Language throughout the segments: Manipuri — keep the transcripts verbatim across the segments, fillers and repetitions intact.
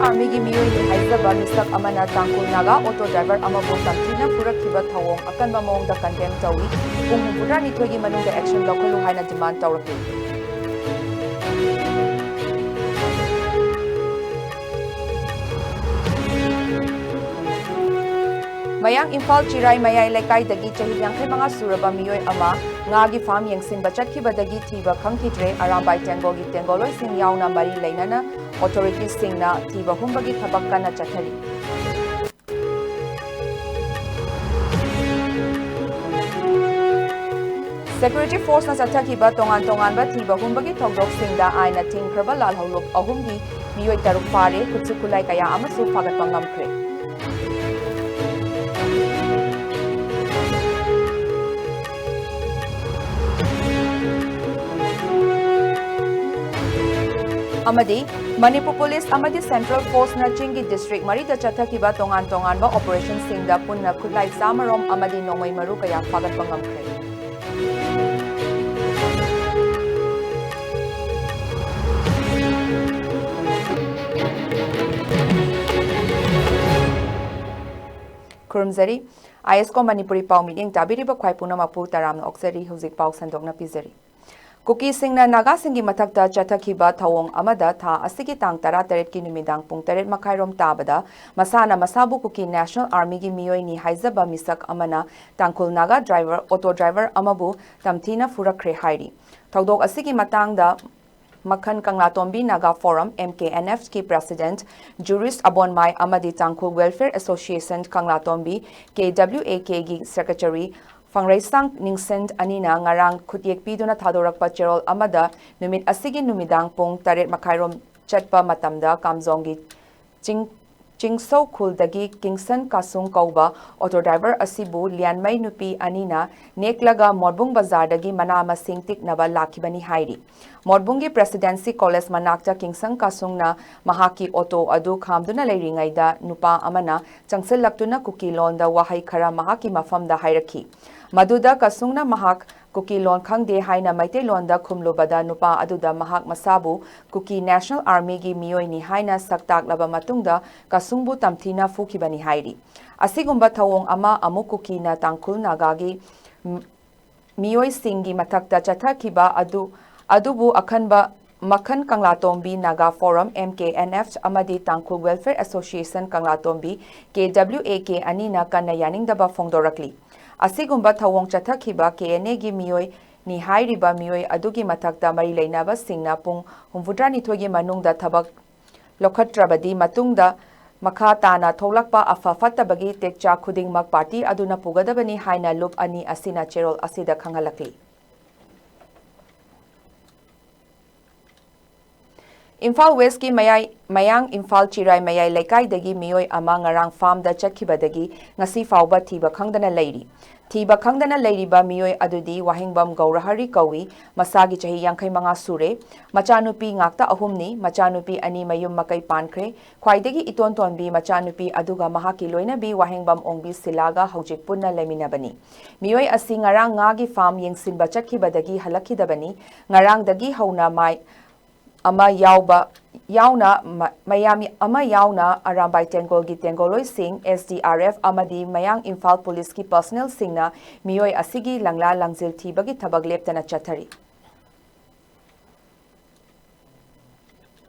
Armyꯒꯤ ꯃꯤꯑꯣꯏꯅꯤ ꯍꯥꯏꯖꯕ ꯃꯤꯁꯛ ꯑꯃꯅ ꯇꯥꯡꯈꯨꯜ ꯅꯥꯒꯥ auto driver ꯑꯃꯕꯨ ꯇꯝꯊꯤꯅ ꯐꯨꯔꯛꯈꯤꯕ ꯊꯧꯑꯣꯡ ꯑꯀꯟꯕ ꯃꯑꯣꯡꯗ condemn ꯇꯧꯏ꯫ ꯄꯨꯡ ꯍꯨꯝꯐꯨꯇꯔꯥꯅꯤꯊꯣꯏꯒꯤ ꯃꯅꯨꯡꯗ action ꯂꯧꯈꯠꯂꯨ ꯍꯥꯏꯅ demand ꯇꯧꯔꯛꯂꯤ꯫ ꯃꯌꯥꯡ ꯏꯝꯐꯥꯜ ꯆꯤꯔꯥꯏ ꯃꯌꯥꯏ ꯂꯩꯀꯥꯏꯗꯒꯤ ꯆꯍꯤ ꯌꯥꯡꯈꯩ ꯃꯉꯥ ꯁꯨꯔꯕ ꯃꯤꯑꯣꯏ ꯑꯃ ꯉꯥꯒꯤ farm ꯌꯦꯡꯁꯤꯟꯕ ꯆꯠꯈꯤꯕꯗꯒꯤ ꯊꯤꯕ ꯈꯪꯈꯤꯗ꯭ꯔꯦ꯫ ꯑꯔꯥꯝꯕꯥꯏ ꯇꯦꯡꯒꯣꯜꯒꯤ ꯇꯦꯡꯒꯣꯜꯂꯣꯏꯁꯤꯡ ꯌꯥꯎꯅ ꯃꯔꯤ ꯂꯩꯅꯅ authorityꯁꯤꯡꯅ ꯊꯤꯕ ꯍꯨꯝꯕꯒꯤ ꯊꯕꯛ ꯀꯟꯅ ꯆꯠꯊꯔꯤ꯫ Security forceꯅ ꯆꯠꯊꯈꯤꯕ ꯇꯣꯉꯥꯟ ꯇꯣꯉꯥꯟꯕ ꯊꯤꯕ ꯍꯨꯝꯕꯒꯤ ꯊꯧꯗꯣꯛꯁꯤꯡꯗ ꯑꯥꯏꯟꯅ ꯊꯤꯡꯈ꯭ꯔꯕ ꯂꯥꯜꯍꯧꯂꯨꯞ ꯑꯍꯨꯝꯒꯤ ꯃꯤꯑꯣꯏ ꯇꯔꯨꯛ ꯐꯥꯔꯦ, ꯈꯨꯠꯁꯨ ꯈꯨꯠꯂꯥꯏ ꯀꯌꯥ ꯑꯃꯁꯨ ꯐꯥꯒꯠꯄ ꯉꯝꯈ꯭ꯔꯦ꯫ ꯑꯃꯗꯤ ꯃꯅꯤꯄꯨꯔ ꯄꯨꯂꯤꯁ ꯑꯃꯗꯤ central forceꯅ ꯆꯤꯡꯒꯤ district ꯃꯔꯤꯗ ꯆꯠꯊꯈꯤꯕ ꯇꯣꯉꯥꯟ ꯇꯣꯉꯥꯟꯕ operationꯁꯤꯡꯗ ꯄꯨꯟꯅ ꯈꯨꯠꯂꯥꯏ ꯆꯥꯃꯔꯣꯝ ꯑꯃꯗꯤ ꯅꯣꯡꯃꯩ ꯃꯔꯨ ꯀꯌꯥ ꯐꯥꯒꯠꯄ ꯉꯝꯈ꯭ꯔꯦ꯫ ꯈꯨꯔꯨꯝꯖꯔꯤ꯫ ISCO ꯃꯅꯤꯄꯨꯔꯤ ꯄꯥꯎ ꯃꯤꯠꯌꯦꯡ ꯇꯥꯕꯤꯔꯤꯕ ꯈ꯭ꯋꯥꯏ ꯄꯨꯝꯅꯃꯛꯄꯨ ꯇꯔꯥꯝꯅ ꯑꯣꯛꯆꯔꯤ꯫ ꯍꯧꯖꯤꯛ ꯄꯥꯎ ꯁꯟꯗꯣꯛꯅ ꯄꯤꯖꯔꯤ꯫ ꯀꯨꯀꯤꯁꯤꯡꯅ ꯅꯥꯒꯥꯁꯤꯡꯒꯤ ꯃꯊꯛꯇ ꯆꯠꯊꯈꯤꯕ ꯊꯧꯑꯣꯡ ꯑꯃꯗ ꯊꯥ ꯑꯁꯤꯒꯤ ꯇꯥꯡ ꯇꯔꯥꯇꯔꯦꯠꯀꯤ ꯅꯨꯃꯤꯗꯥꯡ ꯄꯨꯡ ꯇꯔꯦꯠ ꯃꯈꯥꯏꯔꯣꯝ ꯇꯥꯕꯗ ꯃꯁꯥꯅ ꯃꯁꯥꯕꯨ ꯀꯨꯀꯤ National Armyꯒꯤ ꯃꯤꯑꯣꯏꯅꯤ ꯍꯥꯏꯖꯕ ꯃꯤꯁꯛ ꯑꯃꯅ ꯇꯥꯡꯈꯨꯜ ꯅꯥꯒꯥ driver, auto driver ꯑꯃꯕꯨ ꯇꯝꯊꯤꯅ ꯐꯨꯔꯛꯈ꯭ꯔꯦ ꯍꯥꯏꯔꯤ꯫ ꯊꯧꯗꯣꯛ ꯑꯁꯤꯒꯤ ꯃꯇꯥꯡꯗ ꯃꯈꯟ ꯀꯪꯂꯥꯇꯣꯝꯕꯤ ꯅꯥꯒꯥ Forum, MKNFꯀꯤ president ꯖꯨꯔꯤꯁ ꯑꯕꯣꯟꯃꯥꯏ ꯑꯃꯗꯤ ꯇꯥꯡꯈꯨꯜ Welfare Association ꯀꯪꯂꯥꯇꯣꯝꯕꯤ, KWAKꯒꯤ secretary ꯐꯪꯔꯩꯁꯥꯡ ꯅꯤꯡꯁꯦꯟ ꯑꯅꯤꯅ ꯉꯔꯥꯡ ꯈꯨꯠꯌꯦꯛ ꯄꯤꯗꯨꯅ ꯊꯥꯗꯣꯔꯛꯄ ꯆꯦꯔꯣꯜ ꯑꯃꯗ ꯅꯨꯃꯤꯠ ꯑꯁꯤꯒꯤ ꯅꯨꯃꯤꯗꯥꯡ ꯄꯨꯡ ꯇꯔꯦꯠ ꯃꯈꯥꯏꯔꯣꯝ ꯆꯠꯄ ꯃꯇꯝꯗ ꯀꯥꯝꯖꯣꯡꯒꯤ ꯆꯤꯡ, ꯆꯤꯡꯁꯧ ꯈꯨꯜꯗꯒꯤ ꯀꯤꯡꯁꯟ ꯀꯥꯁꯨꯡ ꯀꯧꯕ auto driver ꯑꯁꯤꯕꯨ ꯂꯤꯌꯥꯟꯃꯩ ꯅꯨꯄꯤ ꯑꯅꯤꯅ ꯅꯦꯛꯂꯒ ꯃꯣꯔꯕꯨꯡ ꯕꯖꯥꯔꯗꯒꯤ ꯃꯅꯥ ꯃꯁꯤꯡ ꯇꯤꯛꯅꯕ ꯂꯥꯛꯈꯤꯕꯅꯤ ꯍꯥꯏꯔꯤ꯫ ꯃꯣꯔꯕꯨꯡꯒꯤ Presidency College ꯃꯅꯥꯛꯇ ꯀꯤꯡꯁꯟ ꯀꯥꯁꯨꯡꯅ ꯃꯍꯥꯛꯀꯤ auto ꯑꯗꯨ ꯈꯥꯝꯗꯨꯅ ꯂꯩꯔꯤꯉꯩꯗ ꯅꯨꯄꯥ ꯑꯃꯅ ꯆꯪꯁꯤꯜꯂꯛꯇꯨꯅ ꯀꯨꯀꯤ ꯂꯣꯟꯗ ꯋꯥꯍꯩ ꯈꯔ ꯃꯍꯥꯛꯀꯤ ꯃꯐꯝꯗ ꯍꯥꯏꯔꯛꯈꯤ꯫ ꯃꯗꯨꯗ ꯀꯥꯁꯨꯡꯅ ꯃꯍꯥꯛ ꯀꯨꯀꯤ ꯂꯣꯟ ꯈꯪꯗꯦ ꯍꯥꯏꯅ ꯃꯩꯇꯩꯂꯣꯟꯗ ꯈꯨꯝꯂꯨꯕꯗ ꯅꯨꯄꯥ ꯑꯗꯨꯗ ꯃꯍꯥꯛ ꯃꯁꯥꯕꯨ ꯀꯨꯀꯤ National Army ꯒꯤ ꯃꯤꯑꯣꯏꯅꯤ ꯍꯥꯏꯅ ꯁꯛ ꯇꯥꯛꯂꯕ ꯃꯇꯨꯡꯗ ꯀꯁꯨꯡꯕꯨ ꯇꯝꯊꯤꯅ ꯐꯨꯈꯤꯕꯅꯤ ꯍꯥꯏꯔꯤ꯫ ꯑꯁꯤꯒꯨꯝꯕ ꯊꯧꯑꯣꯡ ꯑꯃ ꯑꯃꯨꯛ ꯀꯨꯀꯤꯅ ꯇꯥꯡꯈꯨꯜ ꯅꯥꯒꯥꯒꯤ ꯃꯤꯑꯣꯏꯁꯤꯡꯒꯤ ꯃꯊꯛꯇ ꯆꯠꯊꯈꯤꯕ ꯑꯗꯨ, ꯑꯗꯨꯕꯨ ꯑꯈꯟꯕ ꯃꯈꯟ ꯀꯪꯂꯥꯇꯣꯝꯕꯤ Naga Forum, M K N F, ꯑꯃꯗꯤ Tangkhul Welfare Association ꯀꯪꯂꯥꯇꯣꯝꯕꯤ, K W A K, ꯑꯅꯤꯅ ꯀꯟꯅ ꯌꯥꯅꯤꯡꯗꯕ ꯐꯣꯡꯗꯣꯔꯛꯂꯤ꯫ ꯑꯁꯤꯒꯨꯝꯕ ꯊꯧꯑꯣꯡ ꯆꯠꯊꯈꯤꯕ K N A ꯒꯤ ꯃꯤꯑꯣꯏꯅꯤ ꯍꯥꯏꯔꯤꯕ ꯃꯤꯑꯣꯏ ꯑꯗꯨꯒꯤ ꯃꯊꯛꯇ ꯃꯔꯤ ꯂꯩꯅꯕꯁꯤꯡꯅ ꯄꯨꯡ ꯍꯨꯝꯐꯨꯇꯔꯥꯅꯤꯊꯣꯏꯒꯤ ꯃꯅꯨꯡꯗ ꯊꯕꯛ ꯂꯧꯈꯠꯇ꯭ꯔꯕꯗꯤ ꯃꯇꯨꯡꯗ ꯃꯈꯥ ꯇꯥꯅ ꯊꯣꯛꯂꯛꯄ ꯑꯐ ꯐꯠꯇꯕꯒꯤ ꯇꯦꯛꯆꯥꯛ ꯈꯨꯗꯤꯡꯃꯛ ꯄꯥꯔꯇꯤ ꯑꯗꯨꯅ ꯄꯨꯒꯗꯕꯅꯤ ꯍꯥꯏꯅ ꯂꯨꯞ ꯑꯅꯤ ꯑꯁꯤꯅ ꯆꯦꯔꯣꯜ ꯑꯁꯤꯗ ꯈꯪꯍꯜꯂꯛꯂꯤ꯫ ꯏꯝꯐꯥꯜ ꯋꯦꯁꯀꯤ ꯃꯌꯥꯏ, ꯃꯌꯥꯡ ꯏꯝꯐꯥꯜ ꯆꯤꯔꯥꯏ ꯃꯌꯥꯏ ꯂꯩꯀꯥꯏꯗꯒꯤ ꯃꯤꯑꯣꯏ ꯑꯃ ꯉꯔꯥꯡ ꯐꯥꯝꯗ ꯆꯠꯈꯤꯕꯗꯒꯤ ꯉꯁꯤ ꯐꯥꯎꯕ ꯊꯤꯕ ꯈꯪꯗꯅ ꯂꯩꯔꯤ꯫ ꯊꯤꯕ ꯈꯪꯗꯅ ꯂꯩꯔꯤꯕ ꯃꯤꯑꯣꯏ ꯑꯗꯨꯗꯤ ꯋꯥꯍꯦꯡꯕꯝ ꯒꯧꯔꯍꯔꯤ ꯀꯧꯏ, ꯃꯁꯥꯒꯤ ꯆꯍꯤ ꯌꯥꯡꯈꯩ ꯃꯉꯥ ꯁꯨꯔꯦ꯫ ꯃꯆꯥꯅꯨꯄꯤ ꯉꯥꯛꯇ ꯑꯍꯨꯝꯅꯤ, ꯃꯆꯥꯅꯨꯄꯤ ꯑꯅꯤ ꯃꯌꯨꯝ ꯃꯀꯩ ꯄꯥꯟꯈ꯭ꯔꯦ꯫ ꯈ꯭ꯋꯥꯏꯗꯒꯤ ꯏꯇꯣꯟ ꯇꯣꯟꯕꯤ ꯃꯆꯥꯅꯨꯄꯤ ꯑꯗꯨꯒ ꯃꯍꯥꯛꯀꯤ ꯂꯣꯏꯅꯕꯤ ꯋꯥꯍꯦꯡꯕꯝ ꯑꯣꯡꯕꯤ ꯁꯤꯂꯥꯒ ꯍꯧꯖꯤꯛ ꯄꯨꯟꯅ ꯂꯩꯃꯤꯟꯅꯕꯅꯤ꯫ ꯃꯤꯑꯣꯏ ꯑꯁꯤ ꯉꯔꯥꯡ ꯉꯥꯒꯤ ꯐꯥꯝ ꯌꯦꯡꯁꯤꯟꯕ ꯆꯠꯈꯤꯕꯗꯒꯤ ꯍꯜꯂꯛꯈꯤꯗꯕꯅꯤ꯫ ꯉꯔꯥꯡꯗꯒꯤ ꯍꯧꯅ ꯃꯥꯏ ꯑꯃ ꯌꯥꯎꯕ, ꯌꯥꯎꯅ ꯃ-, ꯃꯌꯥꯝ ꯑꯃ ꯌꯥꯎꯅ Arambai ꯇꯦꯡꯒꯣꯜꯒꯤ ꯇꯦꯡꯒꯣꯜꯂꯣꯏꯁꯤꯡ, S D R F ꯑꯃꯗꯤ ꯃꯌꯥꯡ ꯏꯝꯐꯥꯜ ꯄꯨꯂꯤꯁꯀꯤ ꯄꯔꯁꯅꯦꯜꯁꯤꯡꯅ ꯃꯤꯑꯣꯏ ꯑꯁꯤꯒꯤ ꯂꯪꯂꯥ ꯂꯪꯖꯤꯜ ꯊꯤꯕꯒꯤ ꯊꯕꯛ ꯂꯦꯞꯇꯅ ꯆꯠꯊꯔꯤ꯫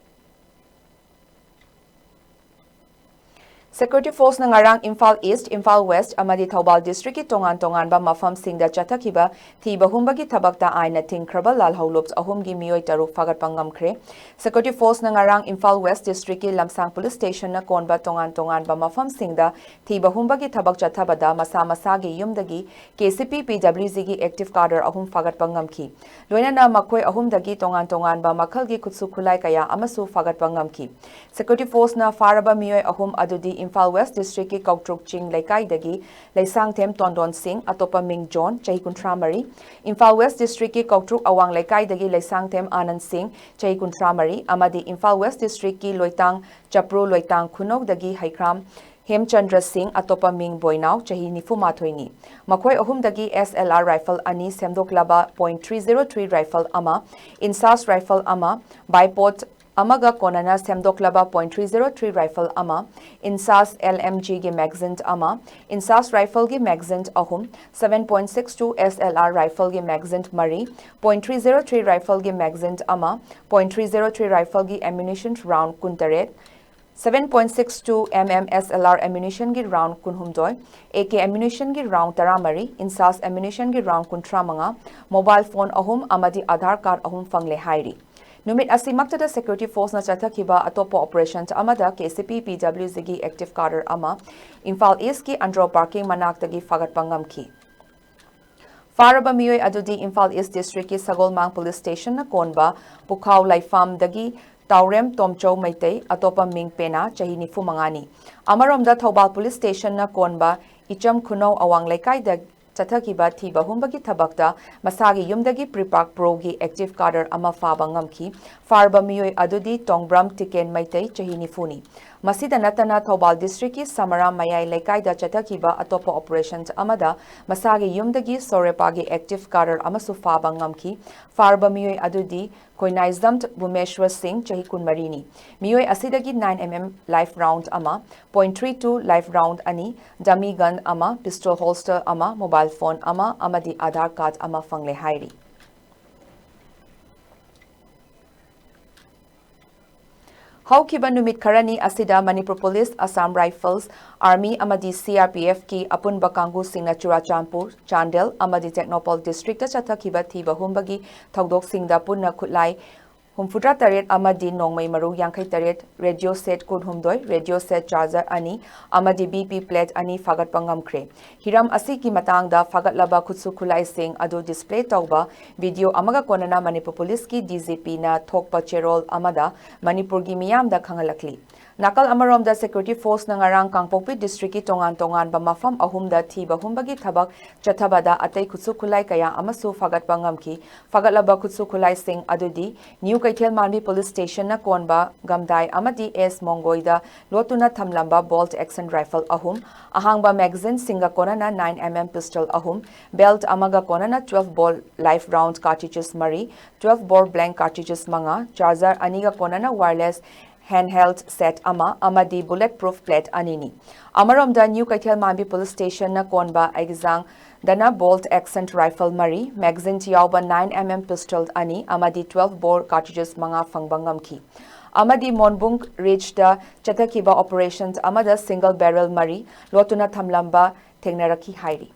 Security Forceꯅ ꯉꯔꯥꯡ ꯏꯝꯐꯥꯜ East, ꯏꯝꯐꯥꯜ West ꯑꯃꯗꯤ ꯊꯧꯕꯥꯜ districtꯀꯤ ꯇꯣꯉꯥꯟ ꯇꯣꯉꯥꯟꯕ ꯃꯐꯝꯁꯤꯡꯗ ꯆꯠꯊꯈꯤꯕ ꯊꯤꯕ ꯍꯨꯝꯕꯒꯤ ꯊꯕꯛꯇ ꯑꯥꯏꯟꯅ ꯊꯤꯡꯈ꯭ꯔꯕ ꯂꯥꯜꯍꯧꯂꯨꯞ ꯑꯍꯨꯝꯒꯤ ꯃꯤꯑꯣꯏ ꯇꯔꯨꯛ ꯐꯥꯒꯠꯄ ꯉꯝꯈ꯭ꯔꯦ꯫ Security Forceꯅ ꯉꯔꯥꯡ ꯏꯝꯐꯥꯜ West districtꯀꯤ ꯂꯝꯁꯥꯡ police stationꯅ ꯀꯣꯟꯕ ꯇꯣꯉꯥꯟ ꯇꯣꯉꯥꯟꯕ ꯃꯐꯝꯁꯤꯡꯗ ꯊꯤꯕ ꯍꯨꯝꯕꯒꯤ ꯊꯕꯛ ꯆꯠꯊꯕꯗ ꯃꯁꯥ ꯃꯁꯥꯒꯤ ꯌꯨꯝꯗꯒꯤ K C P P W Gꯒꯤ active cadre ꯑꯍꯨꯝ ꯐꯥꯒꯠꯄ ꯉꯝꯈꯤ꯫ ꯂꯣꯏꯅꯅ ꯃꯈꯣꯏ ꯑꯍꯨꯝꯗꯒꯤ ꯇꯣꯉꯥꯟ ꯇꯣꯉꯥꯟꯕ ꯃꯈꯜꯒꯤ ꯈꯨꯠꯁꯨ ꯈꯨꯠꯂꯥꯏ ꯀꯌꯥ ꯑꯃꯁꯨ ꯐꯥꯒꯠꯄ ꯉꯝꯈꯤ꯫ Security Forceꯅ ꯐꯥꯔꯕ ꯃꯤꯑꯣꯏ ꯑꯍꯨꯝ ꯑꯗꯨꯗꯤ ꯏꯝꯐꯥꯜ West districtꯀꯤ ꯀꯧꯇ꯭ꯔꯨꯛ ꯆꯤꯡ ꯂꯩꯀꯥꯏꯗꯒꯤ ꯂꯩꯁꯥꯡꯊꯦꯝ ꯇꯣꯟꯗꯣꯟ ꯁꯤꯡ, ꯑꯇꯣꯞꯄ ꯃꯤꯡ ꯖꯣꯟ, ꯆꯍꯤ ꯀꯨꯟꯊ꯭ꯔꯥ ꯃꯔꯤ, ꯏꯝꯐꯥꯜ West districtꯀꯤ ꯀꯧꯇ꯭ꯔꯨꯛ ꯑꯋꯥꯡ ꯂꯩꯀꯥꯏꯗꯒꯤ ꯂꯩꯁꯥꯡꯊꯦꯝ ꯑꯥꯅꯟ ꯁꯤꯡ, ꯆꯍꯤ ꯀꯨꯟꯊ꯭ꯔꯥ ꯃꯔꯤ, ꯑꯃꯗꯤ ꯏꯝꯐꯥꯜ West districtꯀꯤ ꯂꯣꯏꯇꯥꯡ ꯆꯄ꯭ꯔꯨ ꯂꯣꯏꯇꯥꯡ ꯈꯨꯅꯧꯗꯒꯤ ꯍꯩꯈ꯭ꯔꯥꯝ ꯍꯦꯝꯆꯟꯗ꯭ꯔ ꯁꯤꯡ, ꯑꯇꯣꯞꯄ ꯃꯤꯡ ꯕꯣꯏꯅꯥꯎ, ꯆꯍꯤ ꯅꯤꯐꯨ ꯃꯥꯊꯣꯏꯅꯤ꯫ ꯃꯈꯣꯏ ꯑꯍꯨꯝꯗꯒꯤ S L R rifle ꯑꯅꯤ, ꯁꯦꯝꯗꯣꯛꯂꯕ point three zero three rifle ꯑꯃ, INSAS rifle ꯑꯃ, bipod ꯑꯃꯒ ꯀꯣꯟꯅꯅ ꯁꯦꯝꯗꯣꯛꯂꯕ point three zero three rifle ꯑꯃ, INSAS L M G ꯒꯤ magazine ꯑꯃ, INSAS rifle ꯒꯤ magazine ꯑꯍꯨꯝ, seven point six two S L R rifle ꯒꯤ magazine ꯃꯔꯤ, point three zero three rifle ꯒꯤ magazine ꯑꯃ, point three zero three rifle ꯒꯤ ammunition round ꯀꯨꯟꯇꯔꯦꯠ, seven point six two M M S L R ammunition ꯒꯤ round ꯀꯨꯟꯍꯨꯝꯗꯣꯏ, A K ammunition ꯒꯤ round ꯇꯔꯥꯃꯔꯤ, INSAS ammunition ꯒꯤ round ꯀꯨꯟꯊ꯭ꯔꯥ ꯃꯉꯥ, mobile phone ꯑꯍꯨꯝ ꯑꯃꯗꯤ Aadhaar card ꯑꯍꯨꯝ ꯐꯪꯂꯦ ꯍꯥꯏꯔꯤ꯫ ꯅꯨꯃꯤꯠ ꯑꯁꯤꯃꯛꯇꯗ security force ꯅ ꯆꯠꯊꯈꯤꯕ ꯑꯇꯣꯞꯄ operation ꯑꯃꯗ K C P P W G ꯒꯤ active cadre ꯑꯃ ꯏꯝꯐꯥꯜ East ꯀꯤ Andro parking ꯃꯅꯥꯛꯇꯒꯤ ꯐꯥꯒꯠꯄ ꯉꯝꯈꯤ꯫ ꯐꯥꯔꯕ ꯃꯤꯑꯣꯏ ꯑꯗꯨꯗꯤ ꯏꯝꯐꯥꯜ East district ꯀꯤ ꯁꯒꯣꯜꯃꯥꯡ police station ꯅ ꯀꯣꯟꯕ ꯄꯨꯈꯥꯎ ꯂꯩꯐꯥꯝꯗꯒꯤ ꯇꯥꯎꯔꯦꯝ ꯇꯣꯝꯆꯧ ꯃꯩꯇꯩ, ꯑꯇꯣꯞꯄ ꯃꯤꯡ ꯄꯦꯅꯥ, ꯆꯍꯤ ꯅꯤꯐꯨ ꯃꯉꯥꯅꯤ꯫ ꯑꯃꯔꯣꯝꯗ ꯊꯧꯕꯥꯜ police station ꯅ ꯀꯣꯟꯕ ꯏꯆꯝ ꯈꯨꯅꯧ ꯑꯋꯥꯡ ꯂꯩꯀꯥꯏꯗ ꯆꯠꯊꯈꯤꯕ ꯊꯤꯕ ꯍꯨꯝꯕꯒꯤ ꯊꯕꯛꯇ ꯃꯁꯥꯒꯤ ꯌꯨꯝꯗꯒꯤ Prepak Pro ꯒꯤ active cadre ꯑꯃ ꯐꯥꯕ ꯉꯝꯈꯤ꯫ ꯐꯥꯔꯕ ꯃꯤꯑꯣꯏ ꯑꯗꯨꯗꯤ ꯇꯣꯡꯕ꯭ꯔꯝ ꯇꯤꯀꯦꯟ ꯃꯩꯇꯩ, ꯆꯍꯤ ꯅꯤꯐꯨꯅꯤ꯫ ꯃꯁꯤꯗ ꯅꯠꯇꯅ ꯊꯧꯕꯥꯜ district ꯀꯤ ꯁꯃꯔꯥ ꯃꯌꯥꯏ ꯂꯩꯀꯥꯏꯗ ꯆꯠꯊꯈꯤꯕ ꯑꯇꯣꯞꯄ operation ꯑꯃꯗ ꯃꯁꯥꯒꯤ ꯌꯨꯝꯗꯒꯤ ꯁꯣꯔꯦꯄꯥꯒꯤ active cadre ꯑꯃꯁꯨ ꯐꯥꯕ ꯉꯝꯈꯤ꯫ ꯐꯥꯔꯕ ꯃꯤꯑꯣꯏ ꯑꯗꯨꯗꯤ ꯈꯣꯏꯅꯥꯏꯖꯝ ꯕꯨꯃꯦꯁ꯭ꯋꯔ ꯁꯤꯡ, ꯆꯍꯤ ꯀꯨꯟꯃꯔꯤꯅꯤ꯫ ꯃꯤꯑꯣꯏ ꯑꯁꯤꯗꯒꯤ nine M M live round ꯑꯃ, point three two live round ꯑꯅꯤ, dummy gun ꯑꯃ, pistol holster ꯑꯃ, mobile phone ꯑꯃ ꯑꯃꯗꯤ Aadhaar card ꯑꯃ ꯐꯪꯂꯦ ꯍꯥꯏꯔꯤ꯫ ꯍꯧꯈꯤꯕ ꯅꯨꯃꯤꯠ ꯈꯔꯅꯤ ꯑꯁꯤꯗ Manipur police, Assam Rifles, Army ꯑꯃꯗꯤ C R P F ꯀꯤ ꯑꯄꯨꯟꯕ ꯀꯥꯡꯕꯨꯁꯤꯡꯅ ꯆꯨꯔꯥꯆꯥꯟꯄꯨꯔ, ꯆꯥꯟꯗꯦꯜ ꯑꯃꯗꯤ ꯇꯦꯡꯅꯧꯄꯜ district ꯇ ꯆꯠꯊꯈꯤꯕ ꯊꯤꯕ ꯍꯨꯝꯕꯒꯤ ꯊꯧꯗꯣꯛꯁꯤꯡꯗ ꯄꯨꯟꯅ ꯈꯨꯠꯂꯥꯏ ꯍꯨꯝꯐꯨꯇꯔꯥ ꯇꯔꯦꯠ ꯑꯃꯗꯤ ꯅꯣꯡꯃꯩ ꯃꯔꯨ ꯌꯥꯡꯈꯩ ꯇꯔꯦꯠ, radio set ꯀꯨꯟꯍꯨꯝꯗꯣꯏ, radio set charger ꯑꯅꯤ ꯑꯃꯗꯤ B P plate ꯑꯅꯤ ꯐꯥꯒꯠꯄ ꯉꯝꯈ꯭ꯔꯦ꯫ ꯍꯤꯔꯝ ꯑꯁꯤꯒꯤ ꯃꯇꯥꯡꯗ ꯐꯥꯒꯠꯂꯕ ꯈꯨꯠꯁꯨ ꯈꯨꯠꯂꯥꯏꯁꯤꯡ ꯑꯗꯨ display ꯇꯧꯕ video ꯑꯃꯒ ꯀꯣꯟꯅꯅ ꯃꯅꯤꯄꯨꯔ police ꯀꯤ D G P ꯅ ꯊꯣꯛꯄ ꯆꯦꯔꯣꯜ ꯑꯃꯗ ꯃꯅꯤꯄꯨꯔꯒꯤ ꯃꯤꯌꯥꯝꯗ ꯈꯪꯍꯜꯂꯛꯂꯤ꯫ ꯅꯥꯀꯜ ꯑꯃꯔꯣꯝꯗ, Security Force ꯅ ꯉꯔꯥꯡ ꯀꯥꯡꯄꯣꯛꯄꯤ district ꯀꯤ ꯇꯣꯉꯥꯟ ꯇꯣꯉꯥꯟꯕ ꯃꯐꯝ ꯑꯍꯨꯝꯗ ꯊꯤꯕ ꯍꯨꯝꯕꯒꯤ ꯊꯕꯛ ꯆꯠꯊꯕꯗ ꯑꯇꯩ ꯈꯨꯠꯁꯨ ꯈꯨꯠꯂꯥꯏ ꯀꯌꯥ ꯑꯃꯁꯨ ꯐꯥꯒꯠꯄ ꯉꯝꯈꯤ꯫ ꯐꯥꯒꯠꯂꯕ ꯈꯨꯠꯁꯨ ꯈꯨꯠꯂꯥꯏꯁꯤꯡ ꯑꯗꯨꯗꯤ ꯅ꯭ꯌꯨ ꯀꯩꯊꯦꯜ ꯃꯥꯟꯕꯤ police station ꯅ ꯀꯣꯟꯕ ꯒꯝꯗꯥꯏ ꯑꯃꯗꯤ ꯑꯦꯁ ꯃꯣꯡꯒꯣꯏꯗ ꯂꯣꯠꯇꯨꯅ ꯊꯝꯂꯝꯕ bolt action rifle ꯑꯍꯨꯝ, ꯑꯍꯥꯡꯕ magazine ꯁꯤꯡꯒ ꯀꯣꯟꯅꯅ nine M M pistol ꯑꯍꯨꯝ, belt ꯑꯃꯒ ꯀꯣꯟꯅꯅ twelve bore live round cartridges ꯃꯔꯤ, twelve bore blank cartridges ꯃꯉꯥ, charger ꯑꯅꯤꯒ ꯀꯣꯟꯅꯅ wireless handheld set ꯑꯃ ꯑꯃꯗꯤ bullet proof plate ꯑꯅꯤꯅꯤ꯫ ꯑꯃꯔꯣꯝꯗ, ꯅ꯭ꯌꯨ ꯀꯩꯊꯦꯜ ꯃꯥꯟꯕꯤ police station ꯅ ꯀꯣꯟꯕ ꯑꯩꯒꯤꯖꯥꯡ ꯗꯅ bolt action rifle ꯃꯔꯤ, magazine ꯌꯥꯎꯕ nine M M pistol ꯑꯅꯤ ꯑꯃꯗꯤ twelve bore cartridges ꯃꯉꯥ ꯐꯪꯕ ꯉꯝꯈꯤ꯫ ꯑꯃꯗꯤ ꯃꯣꯟꯕꯨꯡ ꯔꯦꯟꯖꯇ ꯆꯠꯊꯈꯤꯕ operation ꯑꯃꯗ single barrel ꯃꯔꯤ ꯂꯣꯠꯇꯨꯅ ꯊꯝꯂꯝꯕ ꯊꯦꯡꯅꯔꯛꯈꯤ ꯍꯥꯏꯔꯤ꯫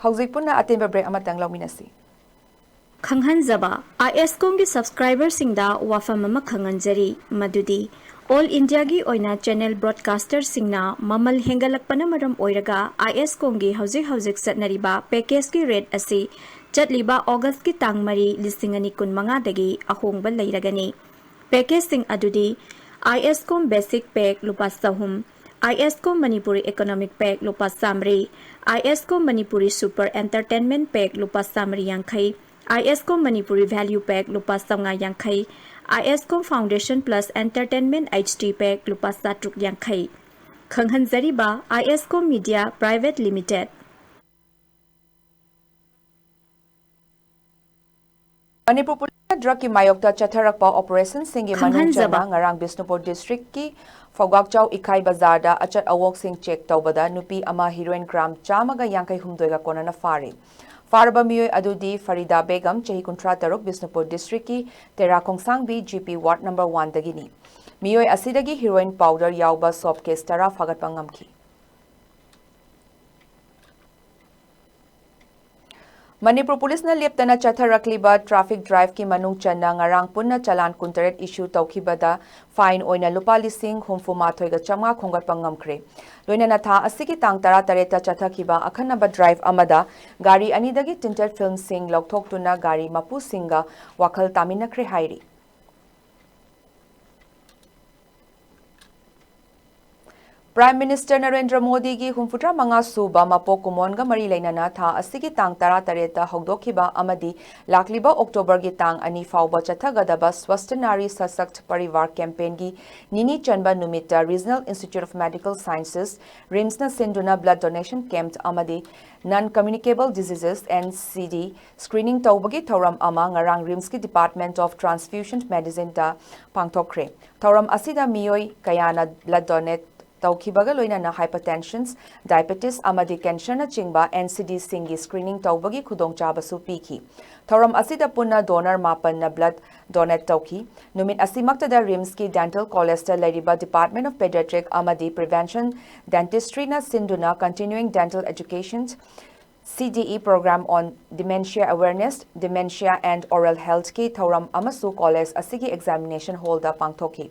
ꯍꯧꯖꯤꯛ ꯄꯨꯟꯅ ꯑꯇꯦꯟꯕ break ꯑꯃꯇꯪ ꯂꯧꯃꯤꯟꯅꯁꯤ꯫ ꯈꯪꯍꯟꯖꯕ, ꯑꯥꯏ ꯑꯦꯁ ꯀꯣꯝꯒꯤ subscriber ꯁꯤꯡꯗ ꯋꯥꯐꯝ ꯑꯃ ꯈꯪꯍꯟꯖꯔꯤ, ꯃꯗꯨꯗꯤ All India ꯒꯤ ꯑꯣꯏꯅ channel broadcaster ꯁꯤꯡꯅ ꯃꯃꯜ ꯍꯦꯟꯒꯠꯂꯛꯄꯅ ꯃꯔꯝ ꯑꯣꯏꯔꯒ ꯑꯥꯏ ꯑꯦꯁ ꯀꯣꯝꯒꯤ ꯍꯧꯖꯤꯛ ꯍꯧꯖꯤꯛ ꯆꯠꯅꯔꯤꯕ package ꯀꯤ rate ꯑꯁꯤ ꯆꯠꯂꯤꯕ August ꯀꯤ ꯇꯥꯡ ꯃꯔꯤ, ꯂꯤꯁꯤꯡ ꯑꯅꯤ ꯀꯨꯟꯃꯉꯥ ꯗꯒꯤ ꯑꯍꯣꯡꯕ ꯂꯩꯔꯒꯅꯤ꯫ Package ꯁꯤꯡ ꯑꯗꯨꯗꯤ ꯑꯥꯏ ꯑꯦꯁ ꯀꯣꯝ Basic Pack ꯂꯨꯄꯥ ꯆꯍꯨꯝ, ꯑꯥꯏ ꯑꯦꯁ ꯀꯣꯝ Manipuri Economic Pack ꯂꯨꯄꯥ ꯆꯥꯃꯔꯤ, ꯑꯥꯏ ꯑꯦꯁ ꯀꯣꯝ Manipuri Super Entertainment Pack ꯂꯨꯄꯥ ꯆꯥꯃꯔꯤ ꯌꯥꯡꯈꯩ, ꯑꯥꯏ ꯑꯦꯁ ꯀꯣꯝ Manipuri Value Pack ꯂꯨꯄꯥ ꯆꯥꯃꯉꯥ ꯌꯥꯡꯈꯩ, ꯑꯥꯏ ꯑꯦꯁ ꯀꯣꯝ Foundation Plus Entertainment H D Pack ꯂꯨꯄꯥ ꯆꯥꯇ꯭ꯔꯨꯛ ꯌꯥꯡꯈꯩ꯫ ꯈꯪꯍꯟꯖꯔꯤꯕ, ꯑꯥꯏ ꯑꯦꯁ ꯀꯣꯝ Media Private Limited꯫ Manipur police ꯅ drug ꯀꯤ ꯃꯥꯌꯣꯛꯇ ꯆꯠꯊꯔꯛꯄ operation ꯁꯤꯡꯒꯤ ꯃꯅꯨꯡ ꯈꯪꯍꯟꯖꯕ꯫ ꯆꯟꯅ ꯉꯔꯥꯡ ꯕꯤꯁꯅꯨꯄꯨꯔ district ꯀꯤ ꯐꯧꯒꯥꯛꯆꯥꯎ ꯏꯈꯥꯏ ꯕꯖꯥꯔꯗ ꯑꯆꯠ ꯑꯋꯣꯛꯁꯤꯡ check ꯇꯧꯕꯗ ꯅꯨꯄꯤ ꯑꯃ heroin gram ꯆꯥꯝꯃꯒ ꯌꯥꯡꯈꯩ ꯍꯨꯝꯗꯣꯏꯒ ꯀꯣꯟꯅꯅ ꯐꯥꯔꯦ꯫ ꯐꯥꯔꯕ ꯃꯤꯑꯣꯏ ꯑꯗꯨꯗꯤ ꯐꯔꯤꯗꯥ ꯕꯦꯒꯝ, ꯆꯍꯤ ꯀꯨꯟꯊ꯭ꯔꯥ ꯇꯔꯨꯛ, ꯕꯤꯁꯅꯨꯄꯨꯔ district ꯀꯤ ꯇꯦꯔꯥ ꯈꯣꯡꯁꯥꯡꯕꯤ G P ward number one ꯗꯒꯤꯅꯤ꯫ ꯃꯤꯑꯣꯏ ꯑꯁꯤꯗꯒꯤ heroin powder ꯌꯥꯎꯕ soap case ꯇꯔꯥ ꯐꯥꯒꯠꯄ ꯉꯝꯈꯤ꯫ ꯃꯅꯤꯄꯨꯔ ꯄꯨꯂꯤꯁꯅ ꯂꯦꯞꯇꯅ ꯆꯠꯊꯔꯛꯂꯤꯕ traffic driveꯀꯤ ꯃꯅꯨꯡ ꯆꯟꯅ ꯉꯔꯥꯡ ꯄꯨꯟꯅ ꯆꯂꯥꯟ ꯀꯨꯟꯇꯔꯦꯠ issue ꯇꯧꯈꯤꯕꯗ fine ꯑꯣꯏꯅ ꯂꯨꯄꯥ ꯂꯤꯁꯤꯡ ꯍꯨꯝꯐꯨ ꯃꯥꯊꯣꯏꯒ ꯆꯥꯝꯃꯉꯥ ꯈꯣꯝꯒꯠꯄ ꯉꯝꯈ꯭ꯔꯦ꯫ ꯂꯣꯏꯅꯅ ꯊꯥ ꯑꯁꯤꯒꯤ ꯇꯥꯡ ꯇꯔꯥꯇꯔꯦꯠꯇ ꯆꯠꯊꯈꯤꯕ ꯑꯈꯟꯅꯕ drive ꯑꯃꯗ ꯒꯥꯔꯤ ꯑꯅꯤꯗꯒꯤ tinted filmꯁꯤꯡ ꯂꯧꯊꯣꯛꯇꯨꯅ ꯒꯥꯔꯤ ꯃꯄꯨꯁꯤꯡꯒ ꯋꯥꯈꯜ ꯇꯥꯃꯤꯟꯅꯈ꯭ꯔꯦ ꯍꯥꯏꯔꯤ꯫ Prime Minister ꯅꯔꯦꯟꯗ꯭ꯔ ꯃꯣꯗꯤꯒꯤ ꯍꯨꯝꯐꯨꯇꯔꯥ ꯃꯉꯥ ꯁꯨꯕ ꯃꯄꯣꯛ ꯀꯨꯝꯑꯣꯟꯒ ꯃꯔꯤ ꯂꯩꯅꯅ ꯊꯥ ꯑꯁꯤꯒꯤ ꯇꯥꯡ ꯇꯔꯥꯇꯔꯦꯠꯇ ꯍꯧꯗꯣꯛꯈꯤꯕ ꯑꯃꯗꯤ ꯂꯥꯛꯂꯤꯕ Octoberꯒꯤ ꯇꯥꯡ ꯑꯅꯤ ꯐꯥꯎꯕ ꯆꯠꯊꯒꯗꯕ Swasth Nari Sashakt Parivar campaignꯒꯤ ꯅꯤꯅꯤ ꯆꯟꯕ ꯅꯨꯃꯤꯠꯇ Regional Institute of Medical Sciences, RIMSꯅ ꯁꯤꯟꯗꯨꯅ blood donation camp ꯑꯃꯗꯤ Non Communicable Diseases, NCD, screening ꯇꯧꯕꯒꯤ ꯊꯧꯔꯝ ꯑꯃ ꯉꯔꯥꯡ RIMSꯀꯤ Department of Transfusion Medicineꯗ ꯄꯥꯡꯊꯣꯛꯈ꯭ꯔꯦ꯫ ꯊꯧꯔꯝ ꯑꯁꯤꯗ ꯃꯤꯑꯣꯏ ꯀꯌꯥꯅ blood donate ꯇꯧꯈꯤꯕꯒ ꯂꯣꯏꯅꯅ hypertension, diabetes ꯑꯃꯗꯤ cancerꯅꯆꯤꯡꯕ NCDꯁꯤꯡꯒꯤ screening ꯇꯧꯕꯒꯤ ꯈꯨꯗꯣꯡꯆꯥꯕꯁꯨ ꯄꯤꯈꯤ꯫ ꯊꯧꯔꯝ ꯑꯁꯤꯗ ꯄꯨꯟꯅ donor ꯃꯥꯄꯟꯅ blood donate ꯇꯧꯈꯤ꯫ ꯅꯨꯃꯤꯠ ꯑꯁꯤꯃꯛꯇꯗ RIMSꯀꯤ Dental Collegeꯇ ꯂꯩꯔꯤꯕ Department of Pediatric ꯑꯃꯗꯤ Prevention Dentistryꯅ ꯁꯤꯟꯗꯨꯅ Continuing Dental Education, CDE Program on Dementia Awareness, Dementia and Oral Healthꯀꯤ ꯊꯧꯔꯝ ꯑꯃꯁꯨ college ꯑꯁꯤꯒꯤ examination hallꯗ ꯄꯥꯡꯊꯣꯛꯈꯤ꯫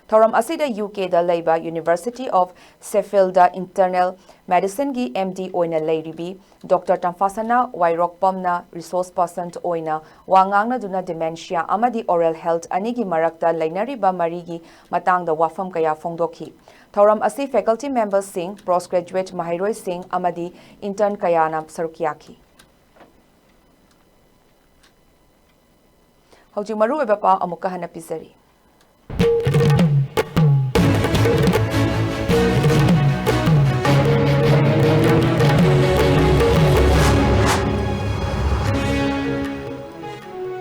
ꯊꯧꯔꯝ ꯑꯁꯤꯗ UKꯗ ꯂꯩꯕ University of Sheffieldꯗ Internal Medicineꯒꯤ MD ꯑꯣꯏꯅ ꯂꯩꯔꯤꯕꯤ Doctor ꯇꯝꯐꯥꯁꯅꯥ ꯋꯥꯏꯔꯣꯛꯄꯝꯅ resource person ꯑꯣꯏꯅ ꯋꯥ ꯉꯥꯡꯅꯗꯨꯅ dementia ꯑꯃꯗꯤ oral health ꯑꯅꯤꯒꯤ ꯃꯔꯛꯇ ꯂꯩꯅꯔꯤꯕ ꯃꯔꯤꯒꯤ ꯃꯇꯥꯡꯗ ꯋꯥꯐꯝ ꯀꯌꯥ ꯐꯣꯡꯗꯣꯛꯈꯤ꯫ ꯊꯧꯔꯝ ꯑꯁꯤ faculty memberꯁꯤꯡ, postgraduate ꯃꯍꯩꯔꯣꯏꯁꯤꯡ ꯑꯃꯗꯤ intern ꯀꯌꯥꯅ ꯁꯔꯨꯛ ꯌꯥꯈꯤ꯫ ꯍꯧꯖꯤꯛ ꯃꯔꯨꯑꯣꯏꯕ ꯄꯥꯎ ꯑꯃꯨꯛꯀ ꯍꯟꯅ ꯄꯤꯖꯔꯤ꯫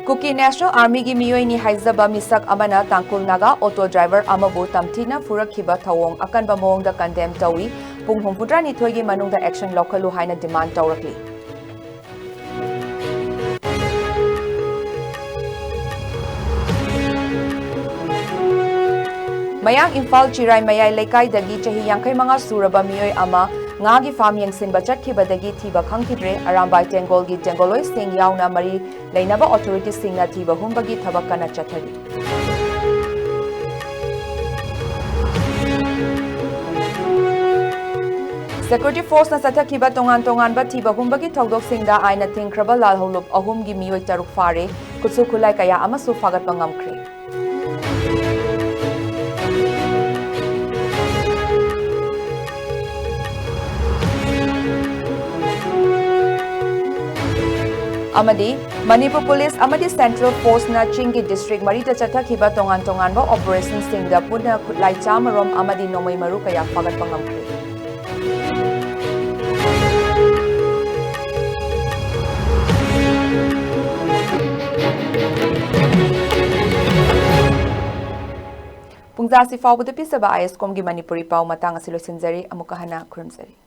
ꯀꯨꯀꯤ National Armyꯒꯤ ꯃꯤꯑꯣꯏꯅꯤ ꯍꯥꯏꯖꯕ ꯃꯤꯁꯛ ꯑꯃꯅ ꯇꯥꯡꯈꯨꯜ ꯅꯥꯒꯥ auto driver ꯑꯃꯕꯨ ꯇꯝꯊꯤꯅ ꯐꯨꯔꯛꯈꯤꯕ ꯊꯧꯑꯣꯡ ꯑꯀꯟꯕ ꯃꯑꯣꯡꯗ condemn ꯇꯧꯏ꯫ ꯄꯨꯡ ꯍꯨꯝꯐꯨꯇꯔꯥꯅꯤꯊꯣꯏꯒꯤ ꯃꯅꯨꯡꯗ action ꯂꯧꯈꯠꯂꯨ ꯍꯥꯏꯅ demand ꯇꯧꯔꯛꯂꯤ꯫ ꯃꯌꯥꯡ ꯏꯝꯐꯥꯜ ꯆꯤꯔꯥꯏ ꯃꯌꯥꯏ ꯂꯩꯀꯥꯏꯗꯒꯤ ꯆꯍꯤ ꯌꯥꯡꯈꯩ ꯃꯉꯥ ꯁꯨꯔꯕ ꯃꯤꯑꯣꯏ ꯑꯃ ꯉꯥꯒꯤ farm ꯌꯦꯡꯁꯤꯟꯕ ꯆꯠꯈꯤꯕꯗꯒꯤ ꯊꯤꯕ ꯈꯪꯈꯤꯗ꯭ꯔꯦ꯫ ꯑꯔꯥꯝꯕꯥꯏ ꯇꯦꯡꯒꯣꯜꯒꯤ ꯇꯦꯡꯒꯣꯂꯣꯏꯁꯤꯡ ꯌꯥꯎꯅ ꯃꯔꯤ ꯂꯩꯅꯕ authorityꯁꯤꯡꯅ ꯊꯤꯕ ꯍꯨꯝꯕꯒꯤ ꯊꯕꯛ ꯀꯟꯅ ꯆꯠꯊꯔꯤ꯫ Security forceꯅ ꯆꯠꯊꯈꯤꯕ ꯇꯣꯉꯥꯟ ꯇꯣꯉꯥꯟꯕ ꯊꯤꯕ ꯍꯨꯝꯕꯒꯤ ꯊꯧꯗꯣꯛꯁꯤꯡꯗ ꯑꯥꯏꯟꯅ ꯊꯤꯡꯈ꯭ꯔꯕ ꯂꯥꯜꯍꯧꯂꯨꯞ ꯑꯍꯨꯝꯒꯤ ꯃꯤꯑꯣꯏ ꯇꯔꯨꯛ ꯐꯥꯔꯦ꯫ ꯈꯨꯠꯁꯨ ꯈꯨꯠꯂꯥꯏ ꯀꯌꯥ ꯑꯃꯁꯨ ꯐꯥꯒꯠꯄ ꯉꯝꯈ꯭ꯔꯦ꯫ ꯑꯃꯗꯤ ꯃꯅꯤꯄꯨꯔ ꯄꯨꯂꯤꯁ ꯑꯃꯗꯤ central forceꯅ ꯆꯤꯡꯒꯤ district ꯃꯔꯤꯗ ꯆꯠꯊꯈꯤꯕ ꯇꯣꯉꯥꯟ ꯇꯣꯉꯥꯟꯕ operationꯁꯤꯡꯗ ꯄꯨꯟꯅ ꯈꯨꯠꯂꯥꯏ ꯆꯥꯝꯃꯔꯣꯝ ꯑꯃꯗꯤ ꯅꯣꯡꯃꯩ ꯃꯔꯨ ꯀꯌꯥ ꯐꯥꯒꯠꯄ ꯉꯝꯈ꯭ꯔꯦ꯫ ꯄꯨꯡꯖꯥꯁꯤ ꯐꯥꯎꯕꯗ ꯄꯤꯖꯕ ISCOMꯒꯤ ꯃꯅꯤꯄꯨꯔꯤ ꯄꯥꯎ ꯃꯇꯥꯡ ꯑꯁꯤ ꯂꯣꯏꯁꯤꯟꯖꯔꯤ꯫ ꯑꯃꯨꯛꯀ ꯍꯟꯅ ꯈꯨꯔꯨꯝꯖꯔꯤ꯫